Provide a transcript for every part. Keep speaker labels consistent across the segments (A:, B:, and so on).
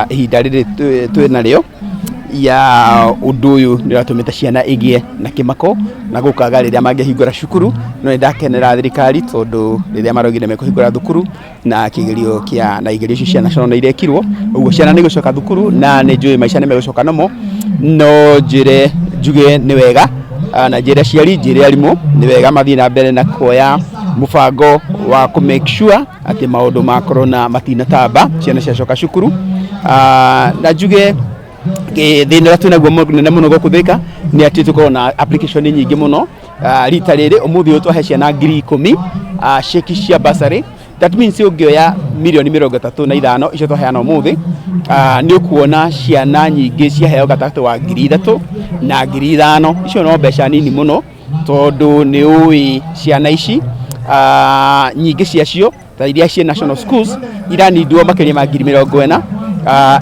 A: Ihinda rĩrĩ twĩ narĩo ya ũndũ ũyũ nĩ ũratũmĩte ciana igĩe na kĩmako na gũkaga rĩrĩa mangĩhingũra cukuru. No nĩ ndakenera thirikari tondũ rĩrĩa maraugire mekũhingũra thukuru na kĩgerio kĩa na igerio icio cia national nĩ irekirwo, ũguo ciana nĩ igũcoka thukuru na nĩ njũĩ maica nĩ megũcoka nomo. No njĩre njuge nĩ wega, na njĩre aciari, njĩre arimũ nĩ wega mathiĩ na mbere na kuoya mũbango wa kũ make sure atĩ maũndũ ma corona matinatamba ciana ciacoka cukuru. Na njuge thĩna ũrĩa twĩnaguo mũnene mũno gũkũ Thika nĩ atĩ tũkoragwo na application nyingĩ mũno. Rita rĩrĩ ũmũthĩ ũyũ twahe ciana 10,000 ceki cia bursary. That means ũngĩoya mirioni 35 icio twaheana ũmũthĩ, nĩ ũkuona ciana nyingĩ ciaheo gatagatĩ wa 3,000 na 5,000. Icio no mbeca nini mũno tondũ nĩ ũĩ ciana ici, nyingĩ ciacio ta iria ciĩ national schools iranindwo makĩria ma 40,000,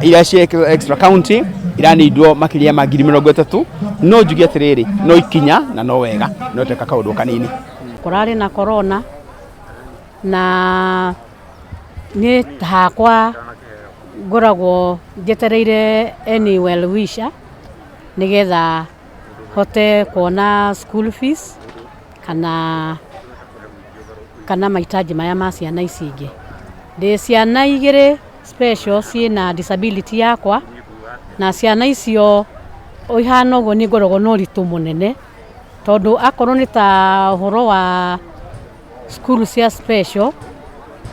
A: iria ciĩ extra county iranindwo makĩria ma 30,000. No njuge atĩrĩrĩ, no ikinya na no wega no teka kaũndũ kanini.
B: Kũrarĩ na corona na niĩ hakwa ngoragwo njetereire any well wisher nĩgetha hote kuona school fees kana mahitaji maya ma ciana ici ingĩ. Ndĩ ciana igĩrĩ special ciĩna disability yakwa, na ciana icio ihana ũguo nĩ ngoragwo na ũritũ mũnene tondũ akorwo nĩ ta ũhoro wa cukuru cia special,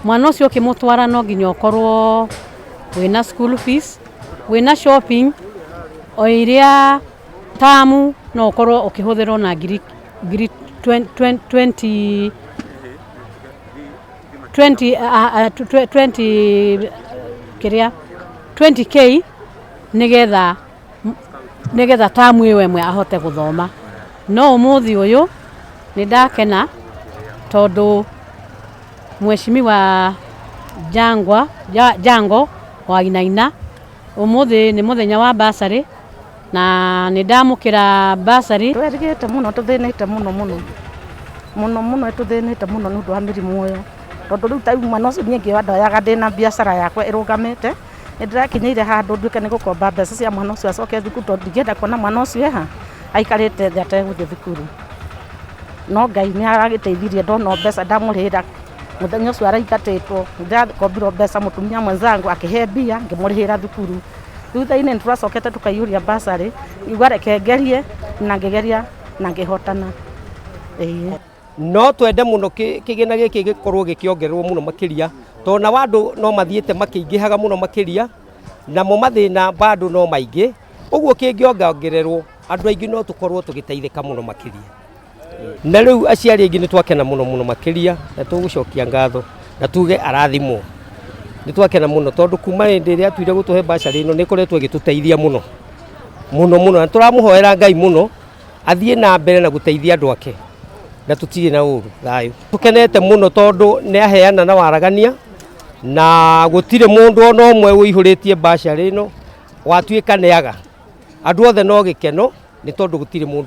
B: mwana ũcio ũkĩmũtwara no nginya ũkorwo wĩna school fees, wĩna shopping o iria tamu no ũkorwo ũkĩhũthĩrwo na ngiri 20 20 20 kĩrĩa 20K nĩgetha tamu ĩyo ĩmwe ahote gũthoma. No ũmũthĩ ũyũ nĩ ndakena tondũ Mheshimiwa Jangwa Jango wa Wainaina, ũmũthĩ nĩ mũthenya wa bursary na nĩ ndamũkĩra bursary.
C: Twerigĩte mũno, tũthĩnĩte mũno mũno mũno mũno, tũthĩnĩte mũno nĩ ũndũ wa mĩrimũ ĩyo, tondũ rĩu ta rĩu mwana ũcio niĩ ngĩoya ndoyaga ndĩna biacara yakwa ĩrũgamĩte. Nĩ ndĩrakinyĩire handũ nduĩke nĩ gũkomba mbeca cia mwana ũcio acoke thukuru, tondũ ndingĩenda kuona mwana ũcio eha aikarĩte thĩ ategũthiĩ thukuru. No Ngai nĩ aragĩteithirie, ndona mbeca ndamũrĩhĩra mũthenya ũcio araingatĩtwo. Ndĩrakombirwo mbeca, mũtumia mwenzangu akĩhe mbia ngĩmũrĩhĩra thukuru. Thutha-inĩ nĩ twacokete tũkaiyũria bursary, ngiuga reke ngerie, na ngĩgeria na ngĩhotana, ĩĩ.
D: No twende mũno kĩgĩna gĩkĩ gĩkorwo gĩkĩongererwo mũno makĩria, tondũ nao andũ no mathiĩte makĩingĩhaga mũno makĩria, namo mathĩna bado no maingĩ. Ũguo kĩngĩongererwo, andũ aingĩ no tũkorwo tũgĩteithĩka mũno makĩria. Na rĩu aciari aingĩ nĩ twakena mũno mũno makĩria, na tũgũcokia ngatho na tuge arathimwo. Nĩ twakena mũno tondũ kuma hĩndĩ ĩrĩa atuire gũtũhe bursary ĩno, nĩ ĩkoretwo ĩgĩtũteithia mũno mũno mũno, na tũramũhoera Ngai mũno athiĩ na mbere na gũteithia andũ ake, na tũtirĩ na ũru thayũ. Tũkenete mũno tondũ nĩ aheana na waragania, na gũtirĩ mũndũ ona ũmwe ũihũrĩtie bursary ĩno watuĩka nĩ aga. Andũ othe no gĩkeno nĩ tondũ gũtirĩ mũndũ.